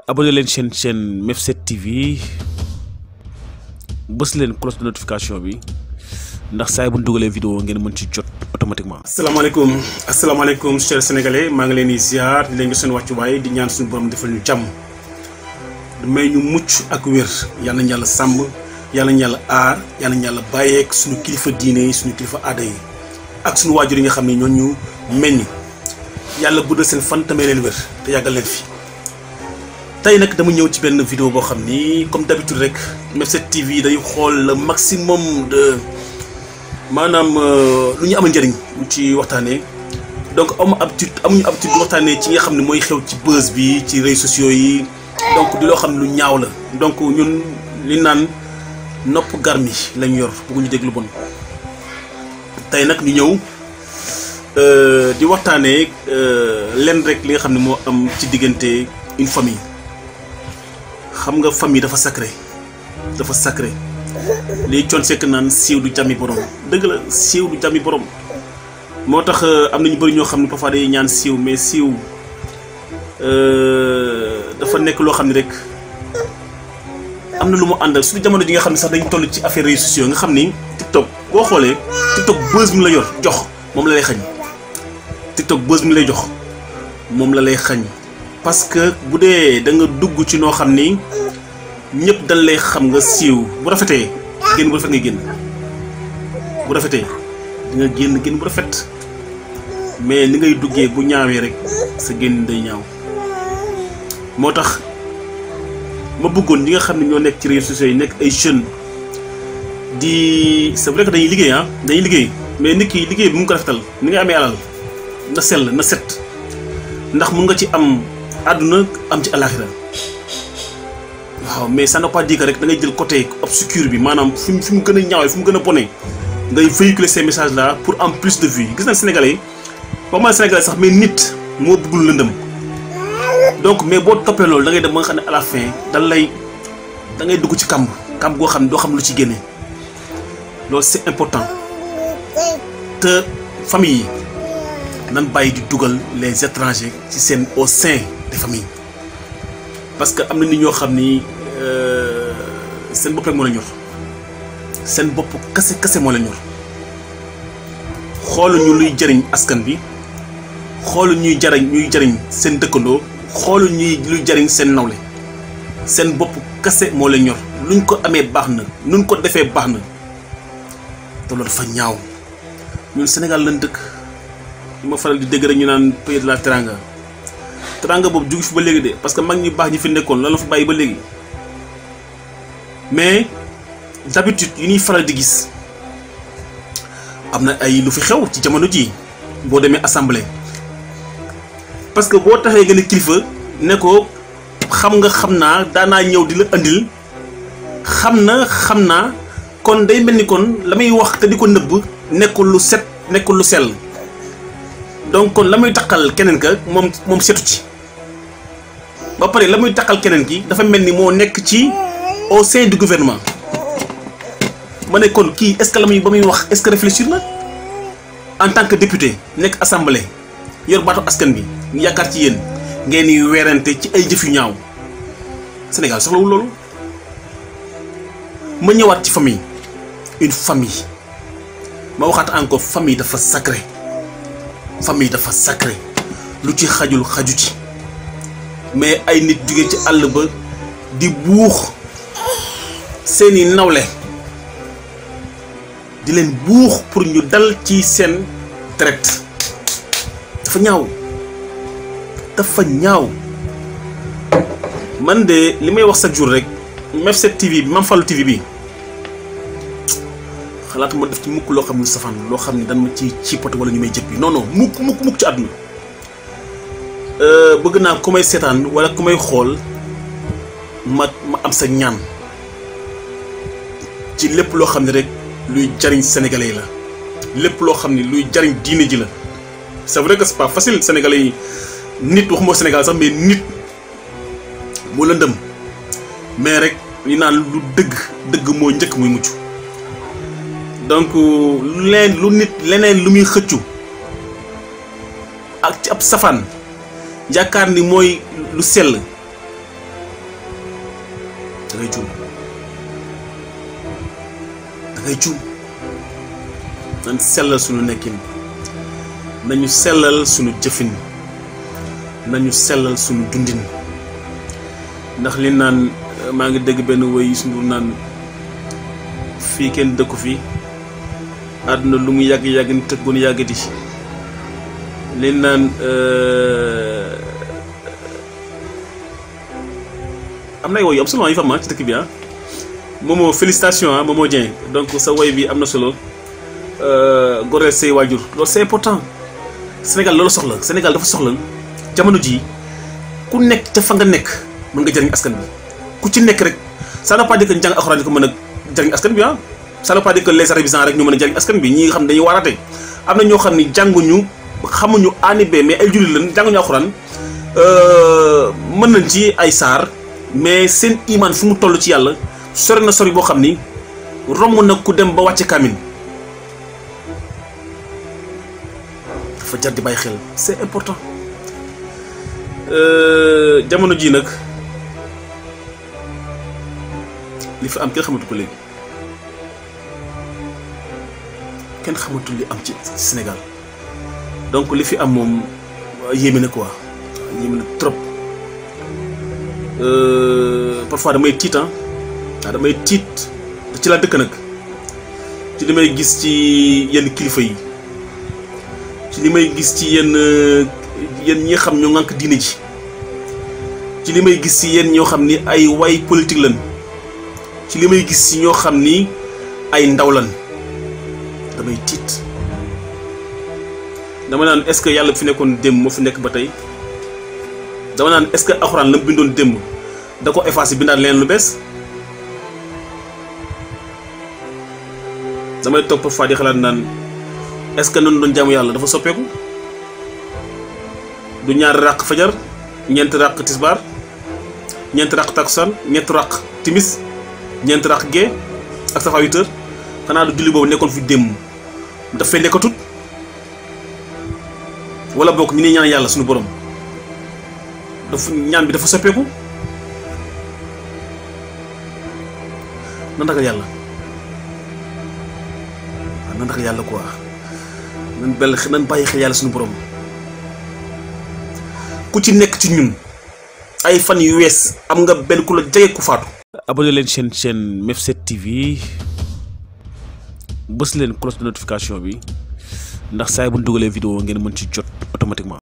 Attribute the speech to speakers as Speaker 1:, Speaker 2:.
Speaker 1: abonné leen chaîne Mef7 TV bës leen cloche de notification bi ndax saa bu ñu dugalee vidéo ngeen mën ci jot automatiquement.
Speaker 2: asalaamaaleykum chers sénégalais maa ngi leen di ziar di leen jox seen wàccuwaay di ñaan suñu borom defal ñu jàmm may ñu mucc ak wér yàlla na yàlla sàmm yàlla na yàlla aar yàlla na yàlla bàyyeek suñu kilifa diine yi suñu kilifa aada yi ak suñu waajur yi nga xam ne ñoo ñu meññ yàlla guddal seen fan tamee leen wér te yàggal leen fi. tey nag dama ñëw ci benn vidéo boo xam ni comme d'habitude rek Mef7 TV day xool le maximum de maanaam lu ñu amal njëriñ ci waxtaanee donc amuñu habitude di waxtaanee ci nga xam ne mooy xew ci buzz bi ci réseaux sociaux yi donc di loo xam ne lu ñaaw la donc ñun li naan nopp garmi lañ yor bëgguñu dégg lu bon. tey nag ñu ñëw di waxtaanee lenn rek li nga xam ne moo am ci diggante une famille. xam nga famille dafa sacré liy coon sekk naan siiw du jàmmi borom dëgg la siiw du jàmmi borom moo tax am na ñu bëri ñoo xam ne parfois day ñaan siiw mais siiw dafa nekk loo xam ne rek am na lu mu àndal surtout jamono ji nga xam ne sax dañ toll ci affaire réseaux sociaux nga xam ni TikTok boo xoolee TikTok buzz mi la yor jox moom la lay xañ TikTok buzz mi lay jox moom la lay xañ parce que bu dee da nga dugg ci noo xam ni ñëpp dañ lay xam nga siiw bu rafetee génn bu rafet ngay génn bu rafetee di nga génn bu rafet mais ni ngay duggee bu ñaawee rek sa génn day ñaaw moo tax ma bëggoon ñi nga xam ne ñoo nekk ci réseaux sociaux yi nekk ay jeunes di c'est vrai que dañuy liggéey mais nit ki liggéey bi mu ko rafetal ni nga amee alal na sell na set ndax mun nga ci am àdduna am ci alaxira waaw mais ça ne veut pas dire que rek da ngay jël côté obscur bi maanaam fi mu gën a ñaawee fi mu gën a bone ngay véhiculer ces messages là pour en plus de vues gis nañ Sénégalais ba mal Sénégalais sax mais nit moo bëggul lëndëm donc mais boo toppee loolu da ngay dem ba nga xam ne à la fin da ngay dugg ci kamb goo xam ne doo xam lu ci génne loolu c'est important te famille yi nan bàyyi di dugal les étrangers ci seen au sein des familles parce que am na nit ñoo xam ni seen bopp rek moo la ñor seen bopp kase moo la ñor xooluñu luy jëriñ askan bi xoolu ñuy jëriñ seen dëkkandoo xoolu luy jëriñ seen nawle seen bopp kase moo la ñor luñ ko amee baax na nuñ ko defee baax na te loolu dafa ñaaw ñun Sénégal lañ dëkk. li ma faral di dégg rek ñu naan pays de la teranga boobu jugu fi ba léegi de parce que mag ñi baax ñi fi nekkoon loolu la fa bàyyi ba léegi mais d'habitude yu ñuy faral di gis am na ay lu fi xew ci jamono ji boo demee assemblée parce que boo taxee gën a kilifa ne ko xam naa daanaa ñëw di la andil xam naa kon day mel ni kon la may wax te di ko nëbb nekkul lu set nekkul lu sell donc kon la muy takkal keneen ka moom setu ci ba pare la muy takkal keneen ki dafa mel ni moo nekk ci au sein du gouvernement ma ne kon kii est-ce que la muy ba muy wax est-ce que réfléchir na en tant que député nekk assemblée yor baatu askan bi ñu yaakaar ci yéen ngeen di weerante ci ay jëf yu ñaaw Sénégal soxlawul loolu. ma ñëwaat ci famille une famille ma waxaat encore famille dafa sacré lu ci xaju ci mais ay nit jóge ci àll ba di buux seeni nawle di leen buux pour ñu dal ci seen deret dafa ñaaw man de li may wax chaque jour rek Mef7 TV bi Mame Fallou TV bi xalaatu ma def ci mukk loo xam ne safaan loo xam ne dan ma ci ciipatu wala ñu may jëppi non mukk ci àdduna bëgg naa ku may seetaan wala ku may xool ma am sa ñaan ci lépp loo xam ne rek luy jariñ sénégalais yi la lépp loo xam ne luy jariñ diine ji la c'est vrai que c'est pas facile sénégalais yi nit waxuma Sénégal sax mais nit moo lëndëm mais rek li naan lu dëgg moo njëkk muy mucc donc leneen lu muy xëccu ak ci ab safaan yaakaar ni mooy lu sell da ngay juum nañ sellal suñu nekkin nañu sellal suñu jëfin nañu sellal suñu dundin ndax li naan maa ngi dégg benn woy suñu naan fii kenn dëkku fi àdduna lu mu yàgg-yàgg ni tëggoon yàggati li naan am na ay woy yu am solo yi fa ma ci dëkk bi Momo félicitation Momo Dieng donc sa woy bi am na solo goreel say waajur loolu c'est important Sénégal loolu soxla Sénégal dafa soxla jamono ji ku nekk ca fa nga nekk mën nga jëriñ askan bi ku ci nekk rek ça ne veut pas dire que njàng alxuraan ko mën a jëriñ askan bi ça ne veut pas dire que les arabisants rek ñu mën a jëriñ askan bi ñi nga xam ne dañuy waaraate am na ñoo xam ni jànguñu xamuñu ani be mais ay jullit lañ jànguñu alxuraan mën nañ ci ay saar mais seen iman fu mu toll ci yàlla sori na sori boo xam ni romb na ku dem ba wàcce kaamil dafa jar di bàyyi xel c'est important jamono ji nag li fi am kenn xamatu ko léegi kenn xamatul li am ci Sénégal donc li fi am moom yéeme na quoi yéeme na trop parfois damay tiit damay tiit ci la dëkk nag ci li may gis ci yenn kilifa yi ci li may gis ci yenn ñi xam ñoo ŋànk diine ji ci li may gis ci yenn ñoo xam ni ay way politique lan ci li may gis ci ñoo xam ni ay ndaw lan damay tiit dama naan est-ce que yàlla bi fi nekkoon démb moo fi nekk ba tey dama naan est-ce que alxuraan la mu bindoon démb da ko effacé bindaat leen lu bees damay toog parfois di xalaat naan est-ce que noonu doon jaamu yàlla dafa soppeeku du ñaari ràq fajar ñeenti ràq tisbaar ñeenti ràq takusaan ñeenti ràq timis ñeenti ràq gee ak safa 8 heures xanaa du julli boobu nekkoon fi démb dafay nekkatut wala bokk ñu ne ñaan yàlla suñu borom dafa ñaan bi dafa soppeeku nan ragal yàlla waaw nan ragal yàlla quoi nan bàyyi xel yàlla suñu borom ku ci nekk ci ñun ay fan yu wees am nga benn ku la jege ku faatu.
Speaker 1: abonné leen chaîne Mef7 TV bës leen cloche de notification bi ndax saa bu ñu dugalee vidéo ngeen mën ci jot automatiquement.